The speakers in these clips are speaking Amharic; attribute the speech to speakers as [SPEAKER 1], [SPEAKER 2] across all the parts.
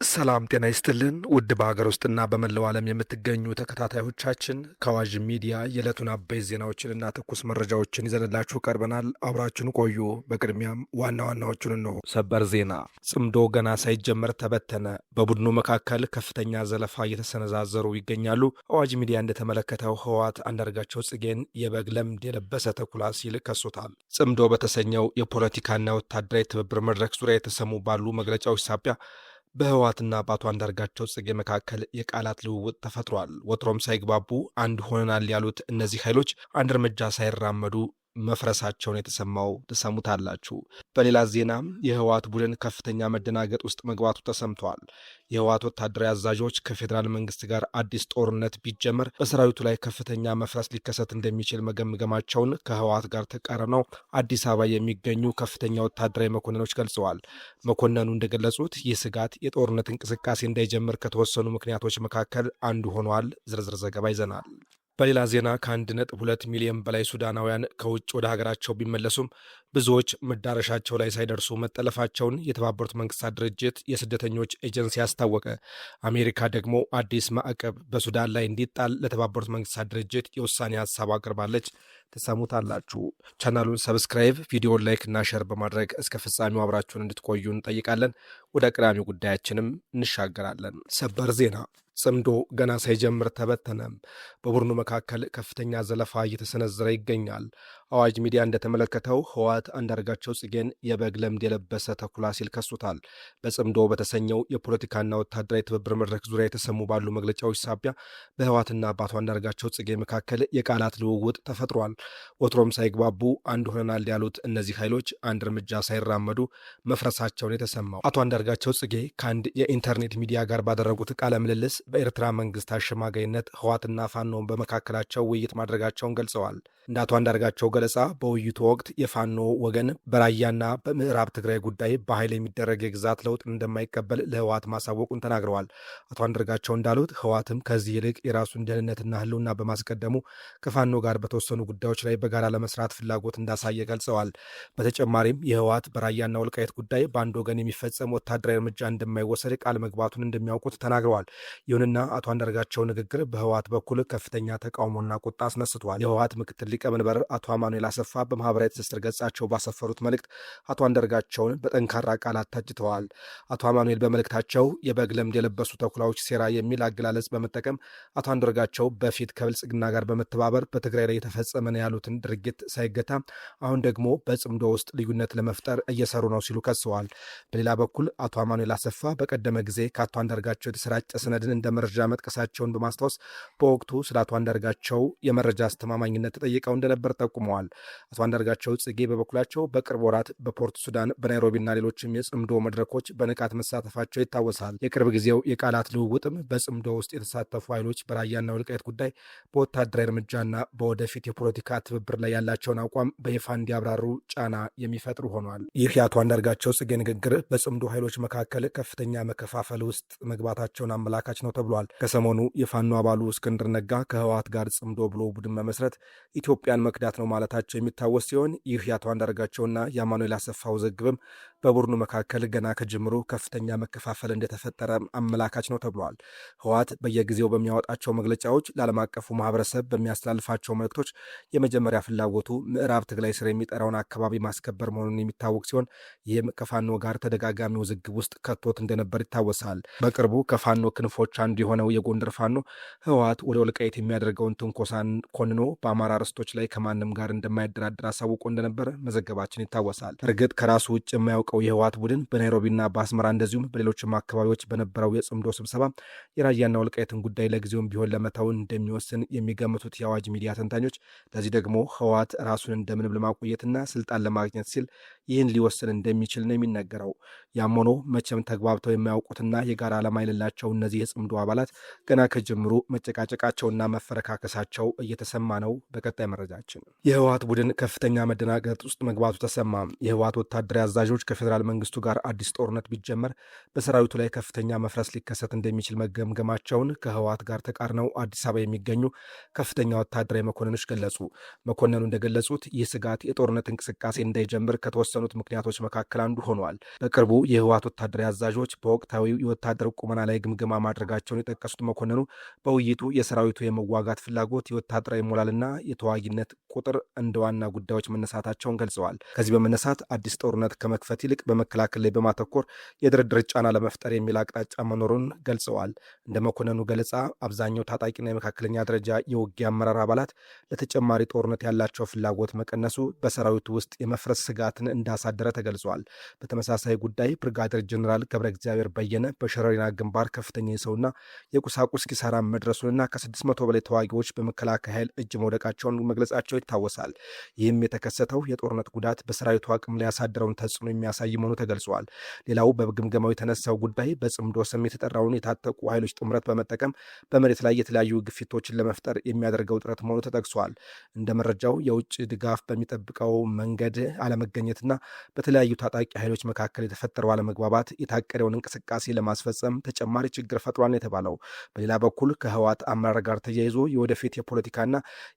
[SPEAKER 1] ሰላም ጤና ይስጥልን ውድ በሀገር ውስጥና በመላው ዓለም የምትገኙ ተከታታዮቻችን፣ ከአዋዥ ሚዲያ የዕለቱን አበይት ዜናዎችንና ትኩስ መረጃዎችን ይዘንላችሁ ቀርበናል። አብራችሁን ቆዩ። በቅድሚያም ዋና ዋናዎቹን እነሆ። ሰበር ዜና፣ ጽምዶ ገና ሳይጀመር ተበተነ። በቡድኑ መካከል ከፍተኛ ዘለፋ እየተሰነዛዘሩ ይገኛሉ። አዋጅ ሚዲያ እንደተመለከተው ህወሓት አንዳርጋቸው ጽጌን የበግ ለምድ የለበሰ ተኩላ ሲል ከሶታል። ጽምዶ በተሰኘው የፖለቲካና ወታደራዊ ትብብር መድረክ ዙሪያ የተሰሙ ባሉ መግለጫዎች ሳቢያ በህወሓትና በአቶ አንዳርጋቸው ጽጌ መካከል የቃላት ልውውጥ ተፈጥሯል። ወትሮም ሳይግባቡ አንድ ሆነናል ያሉት እነዚህ ኃይሎች አንድ እርምጃ ሳይራመዱ መፍረሳቸውን የተሰማው ትሰሙታላችሁ። በሌላ ዜናም የህወሓት ቡድን ከፍተኛ መደናገጥ ውስጥ መግባቱ ተሰምቷል። የህወሓት ወታደራዊ አዛዦች ከፌዴራል መንግስት ጋር አዲስ ጦርነት ቢጀመር በሰራዊቱ ላይ ከፍተኛ መፍረስ ሊከሰት እንደሚችል መገምገማቸውን ከህወሓት ጋር ተቃርነው አዲስ አበባ የሚገኙ ከፍተኛ ወታደራዊ መኮንኖች ገልጸዋል። መኮንኑ እንደገለጹት ይህ ስጋት የጦርነት እንቅስቃሴ እንዳይጀምር ከተወሰኑ ምክንያቶች መካከል አንዱ ሆኗል። ዝርዝር ዘገባ ይዘናል። በሌላ ዜና ከ1.2 ሚሊዮን በላይ ሱዳናውያን ከውጭ ወደ ሀገራቸው ቢመለሱም ብዙዎች መዳረሻቸው ላይ ሳይደርሱ መጠለፋቸውን የተባበሩት መንግስታት ድርጅት የስደተኞች ኤጀንሲ አስታወቀ። አሜሪካ ደግሞ አዲስ ማዕቀብ በሱዳን ላይ እንዲጣል ለተባበሩት መንግስታት ድርጅት የውሳኔ ሀሳብ አቅርባለች። ትሰሙታላችሁ። ቻናሉን subscribe፣ ቪዲዮን like እና share በማድረግ እስከ ፍጻሜው አብራችሁን እንድትቆዩ እንጠይቃለን። ወደ ቀዳሚው ጉዳያችንም እንሻገራለን። ሰበር ዜና፣ ጽምዶ ገና ሳይጀምር ተበተነ። በቡድኑ መካከል ከፍተኛ ዘለፋ እየተሰነዘረ ይገኛል። አዋጅ ሚዲያ እንደተመለከተው ህወሓት አንዳርጋቸው ጽጌን የበግ ለምድ የለበሰ ተኩላ ሲል ከሶታል። በጽምዶ በተሰኘው የፖለቲካና ወታደራዊ ትብብር መድረክ ዙሪያ የተሰሙ ባሉ መግለጫዎች ሳቢያ በህወሓትና በአቶ አንዳርጋቸው ጽጌ መካከል የቃላት ልውውጥ ተፈጥሯል። ወትሮም ሳይግባቡ አንድ ሆነናል ያሉት እነዚህ ኃይሎች አንድ እርምጃ ሳይራመዱ መፍረሳቸውን የተሰማው አቶ አንዳርጋቸው ጽጌ ከአንድ የኢንተርኔት ሚዲያ ጋር ባደረጉት ቃለ ምልልስ በኤርትራ መንግስት አሸማጋይነት ህወሓትና ፋኖን በመካከላቸው ውይይት ማድረጋቸውን ገልጸዋል። እንደ አቶ አንዳርጋቸው ገለጻ በውይይቱ ወቅት የፋኖ ወገን በራያና በምዕራብ ትግራይ ጉዳይ በኃይል የሚደረግ የግዛት ለውጥ እንደማይቀበል ለህወሓት ማሳወቁን ተናግረዋል። አቶ አንዳርጋቸው እንዳሉት ህወሓትም ከዚህ ይልቅ የራሱን ደህንነትና ህልውና በማስቀደሙ ከፋኖ ጋር በተወሰኑ ጉዳዮች ላይ በጋራ ለመስራት ፍላጎት እንዳሳየ ገልጸዋል። በተጨማሪም የህወሓት በራያና ወልቃይት ጉዳይ በአንድ ወገን የሚፈጸም ወታደራዊ እርምጃ እንደማይወሰድ ቃል መግባቱን እንደሚያውቁት ተናግረዋል። ይሁንና አቶ አንዳርጋቸው ንግግር በህወሓት በኩል ከፍተኛ ተቃውሞና ቁጣ አስነስቷል። የህወሓት ምክትል ሊቀመንበር አቶ አማኑኤል አሰፋ በማህበራዊ ትስስር ገጻቸው ባሰፈሩት መልእክት አቶ አንዳርጋቸውን በጠንካራ ቃላት ተችተዋል። አቶ አማኑኤል በመልእክታቸው የበግ ለምድ የለበሱ ተኩላዎች ሴራ የሚል አገላለጽ በመጠቀም አቶ አንዳርጋቸው በፊት ከብልጽግና ጋር በመተባበር በትግራይ ላይ የተፈጸመ ነው ያሉትን ድርጊት ሳይገታ አሁን ደግሞ በጽምዶ ውስጥ ልዩነት ለመፍጠር እየሰሩ ነው ሲሉ ከሰዋል። በሌላ በኩል አቶ አማኑኤል አሰፋ በቀደመ ጊዜ ከአቶ አንዳርጋቸው የተሰራጨ ሰነድን እንደ መረጃ መጥቀሳቸውን በማስታወስ በወቅቱ ስለ አቶ አንዳርጋቸው የመረጃ አስተማማኝነት ተጠይቀው እንደነበር ጠቁመዋል። አቶ አንዳርጋቸው ጽጌ በበኩላቸው በቅርብ ወራት በፖርት ሱዳን፣ በናይሮቢና ሌሎችም የጽምዶ መድረኮች በንቃት መሳተፋቸው ይታወሳል። የቅርብ ጊዜው የቃላት ልውውጥም በጽምዶ ውስጥ የተሳተፉ ኃይሎች በራያና ወልቃይት ጉዳይ በወታደራዊ እርምጃና በወደፊት የፖለቲካ ትብብር ላይ ያላቸውን አቋም በይፋ እንዲያብራሩ ጫና የሚፈጥሩ ሆኗል። ይህ የአቶ አንዳርጋቸው ጽጌ ንግግር በጽምዶ ኃይሎች መካከል ከፍተኛ መከፋፈል ውስጥ መግባታቸውን አመላካች ነው ተብሏል። ከሰሞኑ የፋኖ አባሉ እስክንድር ነጋ ከህወሓት ጋር ጽምዶ ብሎ ቡድን መመስረት ኢትዮጵያን መክዳት ነው ማለታቸው የሚታወስ ሲሆን ይህ የአቶ አንዳርጋቸውና የአማኑኤል አሰፋ ውዝግብም በቡድኑ መካከል ገና ከጅምሩ ከፍተኛ መከፋፈል እንደተፈጠረ አመላካች ነው ተብሏል። ህወሓት በየጊዜው በሚያወጣቸው መግለጫዎች፣ ለዓለም አቀፉ ማህበረሰብ በሚያስተላልፋቸው መልእክቶች የመጀመሪያ ፍላጎቱ ምዕራብ ትግራይ ስር የሚጠራውን አካባቢ ማስከበር መሆኑን የሚታወቅ ሲሆን ይህም ከፋኖ ጋር ተደጋጋሚ ውዝግብ ውስጥ ከቶት እንደነበር ይታወሳል። በቅርቡ ከፋኖ ክንፎች አንዱ የሆነው የጎንደር ፋኖ ህወሓት ወደ ወልቃይት የሚያደርገውን ትንኮሳን ኮንኖ በአማራ ርስቶች ላይ ከማንም ጋር እንደማይደራደር አሳውቆ እንደነበር መዘገባችን ይታወሳል። እርግጥ ከራሱ ውጭ የማያውቀው የህወሓት ቡድን በናይሮቢና በአስመራ እንደዚሁም በሌሎችም አካባቢዎች በነበረው የጽምዶ ስብሰባ የራያና ወልቃይትን ጉዳይ ለጊዜውም ቢሆን ለመተው እንደሚወስን የሚገምቱት የአዋጅ ሚዲያ ተንታኞች ለዚህ ደግሞ ህወሓት ራሱን እንደምንም ለማቆየትና ስልጣን ለማግኘት ሲል ይህን ሊወስን እንደሚችል ነው የሚነገረው። ያም ሆኖ መቼም ተግባብተው የማያውቁትና የጋራ ዓላማ የሌላቸው እነዚህ የጽምዶ አባላት ገና ከጅምሩ መጨቃጨቃቸውና መፈረካከሳቸው እየተሰማ ነው። በቀጣይ መረጃችን የህወሓት ቡድን ከፍተኛ መደናገጥ ውስጥ መግባቱ ተሰማ። የህወሓት ወታደራዊ አዛዦች ከፌዴራል ከፌዴራል መንግስቱ ጋር አዲስ ጦርነት ቢጀመር በሰራዊቱ ላይ ከፍተኛ መፍረስ ሊከሰት እንደሚችል መገምገማቸውን ከህወሓት ጋር ተቃርነው አዲስ አበባ የሚገኙ ከፍተኛ ወታደራዊ መኮንኖች ገለጹ። መኮንኑ እንደገለጹት ይህ ስጋት የጦርነት እንቅስቃሴ እንዳይጀምር ከተወሰኑት ምክንያቶች መካከል አንዱ ሆኗል። በቅርቡ የህወሓት ወታደራዊ አዛዦች በወቅታዊ የወታደር ቁመና ላይ ግምገማ ማድረጋቸውን የጠቀሱት መኮንኑ በውይይቱ የሰራዊቱ የመዋጋት ፍላጎት፣ የወታደራዊ ሞራልና የተዋጊነት ቁጥር እንደ ዋና ጉዳዮች መነሳታቸውን ገልጸዋል። ከዚህ በመነሳት አዲስ ጦርነት ከመክፈት ይልቅ በመከላከል ላይ በማተኮር የድርድር ጫና ለመፍጠር የሚል አቅጣጫ መኖሩን ገልጸዋል። እንደ መኮንኑ ገለጻ አብዛኛው ታጣቂና የመካከለኛ ደረጃ የውጊያ አመራር አባላት ለተጨማሪ ጦርነት ያላቸው ፍላጎት መቀነሱ በሰራዊቱ ውስጥ የመፍረስ ስጋትን እንዳሳደረ ተገልጿል። በተመሳሳይ ጉዳይ ብርጋዴር ጀኔራል ገብረ እግዚአብሔር በየነ በሸረሪና ግንባር ከፍተኛ የሰውና የቁሳቁስ ኪሳራ መድረሱንና ከ600 በላይ ተዋጊዎች በመከላከያ ኃይል እጅ መውደቃቸውን መግለጻቸው ይታወሳል። ይህም የተከሰተው የጦርነት ጉዳት በሰራዊቱ አቅም ላይ ያሳደረውን ተጽዕኖ የሚያሳይ መሆኑ ተገልጿል። ሌላው በግምገማው የተነሳው ጉዳይ በጽምዶ ስም የተጠራውን የታጠቁ ኃይሎች ጥምረት በመጠቀም በመሬት ላይ የተለያዩ ግፊቶችን ለመፍጠር የሚያደርገው ጥረት መሆኑ ተጠቅሷል። እንደ መረጃው የውጭ ድጋፍ በሚጠብቀው መንገድ አለመገኘትና በተለያዩ ታጣቂ ኃይሎች መካከል የተፈጠረው አለመግባባት የታቀደውን እንቅስቃሴ ለማስፈጸም ተጨማሪ ችግር ፈጥሯል የተባለው። በሌላ በኩል ከህወሓት አመራር ጋር ተያይዞ የወደፊት የፖለቲካና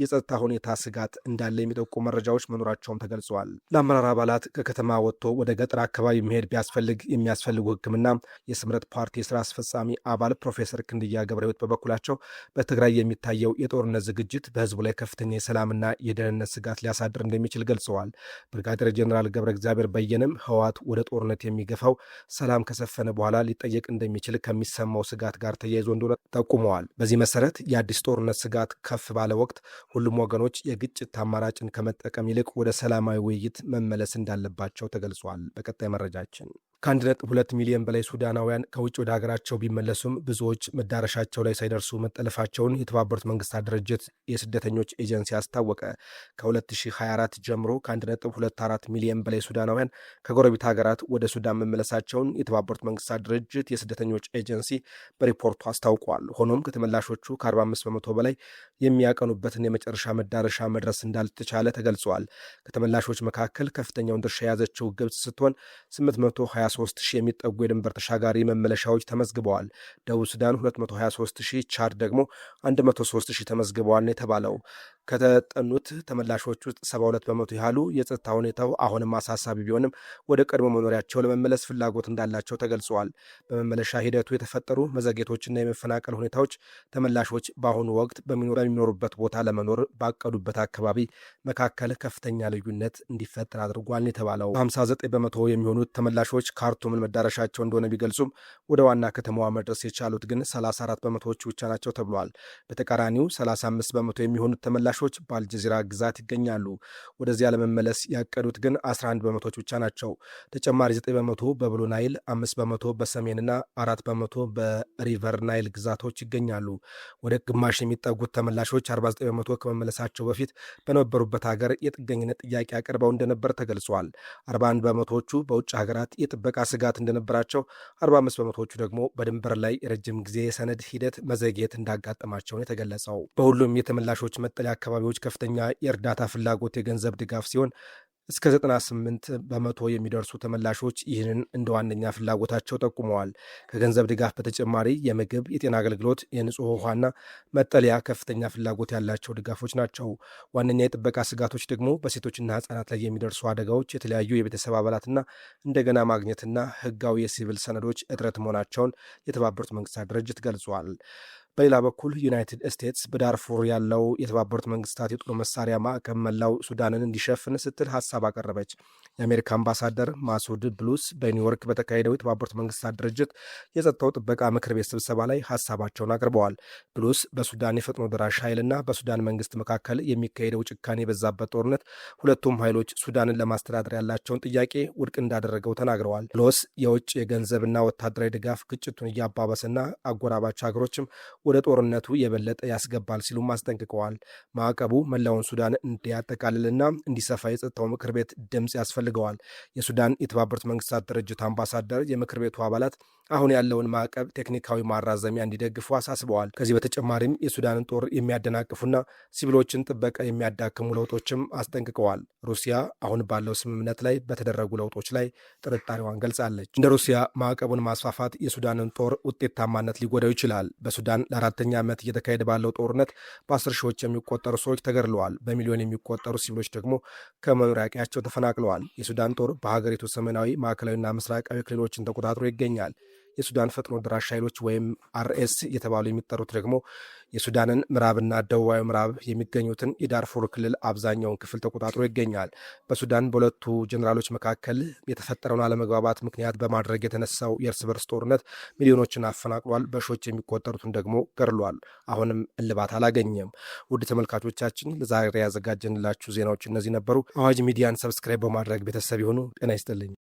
[SPEAKER 1] የጸጥታ ሁኔታ ስጋት እንዳለ የሚጠቁ መረጃዎች መኖራቸውም ተገልጸዋል። ለአመራር አባላት ከከተማ ወጥቶ ወደ ገጠር አካባቢ መሄድ ቢያስፈልግ የሚያስፈልጉ ሕክምና የስምረት ፓርቲ የስራ አስፈጻሚ አባል ፕሮፌሰር ክንድያ ገብረሕይወት በበኩላቸው በትግራይ የሚታየው የጦርነት ዝግጅት በህዝቡ ላይ ከፍተኛ የሰላምና የደህንነት ስጋት ሊያሳድር እንደሚችል ገልጸዋል። ብርጋዴር ጀኔራል ገብረ እግዚአብሔር በየነም ህወሓት ወደ ጦርነት የሚገፋው ሰላም ከሰፈነ በኋላ ሊጠየቅ እንደሚችል ከሚሰማው ስጋት ጋር ተያይዞ እንደሆነ ጠቁመዋል። በዚህ መሰረት የአዲስ ጦርነት ስጋት ከፍ ባለ ወቅት ሁሉም ወገኖች የግጭት አማራጭን ከመጠቀም ይልቅ ወደ ሰላማዊ ውይይት መመለስ እንዳለባቸው ተገልጿል። በቀጣይ መረጃችን ከ1.2 ሚሊዮን በላይ ሱዳናውያን ከውጭ ወደ ሀገራቸው ቢመለሱም ብዙዎች መዳረሻቸው ላይ ሳይደርሱ መጠለፋቸውን የተባበሩት መንግስታት ድርጅት የስደተኞች ኤጀንሲ አስታወቀ። ከ2024 ጀምሮ ከ1.24 ሚሊዮን በላይ ሱዳናውያን ከጎረቤት ሀገራት ወደ ሱዳን መመለሳቸውን የተባበሩት መንግስታት ድርጅት የስደተኞች ኤጀንሲ በሪፖርቱ አስታውቋል። ሆኖም ከተመላሾቹ ከ45% በላይ የሚያቀኑበትን የመጨረሻ መዳረሻ መድረስ እንዳልተቻለ ተገልጿል። ከተመላሾች መካከል ከፍተኛውን ድርሻ የያዘችው ግብጽ ስትሆን 823 ሺህ የሚጠጉ የድንበር ተሻጋሪ መመለሻዎች ተመዝግበዋል። ደቡብ ሱዳን 223 ሺህ፣ ቻድ ደግሞ 103 ሺህ ተመዝግበዋል ነው የተባለው። ከተጠኑት ተመላሾች ውስጥ 72% ያህሉ የጸጥታ ሁኔታው አሁንም አሳሳቢ ቢሆንም ወደ ቀድሞ መኖሪያቸው ለመመለስ ፍላጎት እንዳላቸው ተገልጸዋል። በመመለሻ ሂደቱ የተፈጠሩ መዘግየቶችና የመፈናቀል ሁኔታዎች ተመላሾች በአሁኑ ወቅት በሚኖሩበት ቦታ ለመኖር ባቀዱበት አካባቢ መካከል ከፍተኛ ልዩነት እንዲፈጠር አድርጓል የተባለው። 59% የሚሆኑት ተመላሾች ካርቱምን መዳረሻቸው እንደሆነ ቢገልጹም ወደ ዋና ከተማዋ መድረስ የቻሉት ግን 34%ዎቹ ብቻ ናቸው ተብሏል። በተቃራኒው 35% የሚሆኑት ተመላሾች በአልጀዚራ ግዛት ይገኛሉ። ወደዚያ ለመመለስ ያቀዱት ግን 11%ዎች ብቻ ናቸው። ተጨማሪ 9% በብሉ ናይል፣ 5% በሰሜንና 4% በሪቨር ናይል ግዛቶች ይገኛሉ። ወደ ግማሽ የሚጠጉት ተመላሾች 49% ከመመለሳቸው በፊት በነበሩበት ሀገር የጥገኝነት ጥያቄ አቅርበው እንደነበር ተገልጿል። 41%ዎቹ በውጭ ሀገራት የጥበቃ ስጋት እንደነበራቸው፣ 45%ዎቹ ደግሞ በድንበር ላይ የረጅም ጊዜ የሰነድ ሂደት መዘግየት እንዳጋጠማቸው ነው የተገለጸው። በሁሉም የተመላሾች መጠለያ አካባቢዎች ከፍተኛ የእርዳታ ፍላጎት የገንዘብ ድጋፍ ሲሆን እስከ 98% የሚደርሱ ተመላሾች ይህንን እንደ ዋነኛ ፍላጎታቸው ጠቁመዋል። ከገንዘብ ድጋፍ በተጨማሪ የምግብ፣ የጤና አገልግሎት፣ የንጹህ ውሃና መጠለያ ከፍተኛ ፍላጎት ያላቸው ድጋፎች ናቸው። ዋነኛ የጥበቃ ስጋቶች ደግሞ በሴቶችና ሕጻናት ላይ የሚደርሱ አደጋዎች፣ የተለያዩ የቤተሰብ አባላትና እንደገና ማግኘትና ሕጋዊ የሲቪል ሰነዶች እጥረት መሆናቸውን የተባበሩት መንግስታት ድርጅት ገልጿል። በሌላ በኩል ዩናይትድ ስቴትስ በዳርፉር ያለው የተባበሩት መንግስታት የጦር መሳሪያ ማዕቀብ መላው ሱዳንን እንዲሸፍን ስትል ሀሳብ አቀረበች። የአሜሪካ አምባሳደር ማሱድ ብሉስ በኒውዮርክ በተካሄደው የተባበሩት መንግስታት ድርጅት የጸጥታው ጥበቃ ምክር ቤት ስብሰባ ላይ ሀሳባቸውን አቅርበዋል። ብሉስ በሱዳን የፈጥኖ ደራሽ ኃይልና በሱዳን መንግስት መካከል የሚካሄደው ጭካኔ የበዛበት ጦርነት ሁለቱም ኃይሎች ሱዳንን ለማስተዳደር ያላቸውን ጥያቄ ውድቅ እንዳደረገው ተናግረዋል። ብሉስ የውጭ የገንዘብና ወታደራዊ ድጋፍ ግጭቱን እያባባሰና አጎራባች ሀገሮችም ወደ ጦርነቱ የበለጠ ያስገባል ሲሉም አስጠንቅቀዋል። ማዕቀቡ መላውን ሱዳን እንዲያጠቃልልና እንዲሰፋ የጸጥታው ምክር ቤት ድምፅ ያስፈልገዋል። የሱዳን የተባበሩት መንግስታት ድርጅት አምባሳደር የምክር ቤቱ አባላት አሁን ያለውን ማዕቀብ ቴክኒካዊ ማራዘሚያ እንዲደግፉ አሳስበዋል። ከዚህ በተጨማሪም የሱዳንን ጦር የሚያደናቅፉና ሲቪሎችን ጥበቃ የሚያዳክሙ ለውጦችም አስጠንቅቀዋል። ሩሲያ አሁን ባለው ስምምነት ላይ በተደረጉ ለውጦች ላይ ጥርጣሬዋን ገልጻለች። እንደ ሩሲያ ማዕቀቡን ማስፋፋት የሱዳንን ጦር ውጤታማነት ሊጎዳው ይችላል። በሱዳን ለአራተኛ ዓመት እየተካሄደ ባለው ጦርነት በ10 ሺዎች የሚቆጠሩ ሰዎች ተገድለዋል። በሚሊዮን የሚቆጠሩ ሲቪሎች ደግሞ ከመኖሪያ ቀያቸው ተፈናቅለዋል። የሱዳን ጦር በሀገሪቱ ሰሜናዊ፣ ማዕከላዊና ምስራቃዊ ክልሎችን ተቆጣጥሮ ይገኛል። የሱዳን ፈጥኖ ደራሽ ኃይሎች ወይም RSF እየተባሉ የሚጠሩት ደግሞ የሱዳንን ምዕራብና ደቡባዊ ምዕራብ የሚገኙትን የዳርፉር ክልል አብዛኛውን ክፍል ተቆጣጥሮ ይገኛል። በሱዳን በሁለቱ ጀኔራሎች መካከል የተፈጠረውን አለመግባባት ምክንያት በማድረግ የተነሳው የእርስ በርስ ጦርነት ሚሊዮኖችን አፈናቅሏል። በሺዎች የሚቆጠሩትን ደግሞ ገድሏል። አሁንም እልባት አላገኘም። ውድ ተመልካቾቻችን ለዛሬ ያዘጋጀንላችሁ ዜናዎች እነዚህ ነበሩ። አዋጅ ሚዲያን subscribe በማድረግ ቤተሰብ ይሁኑ። ጤና ይስጥልኝ።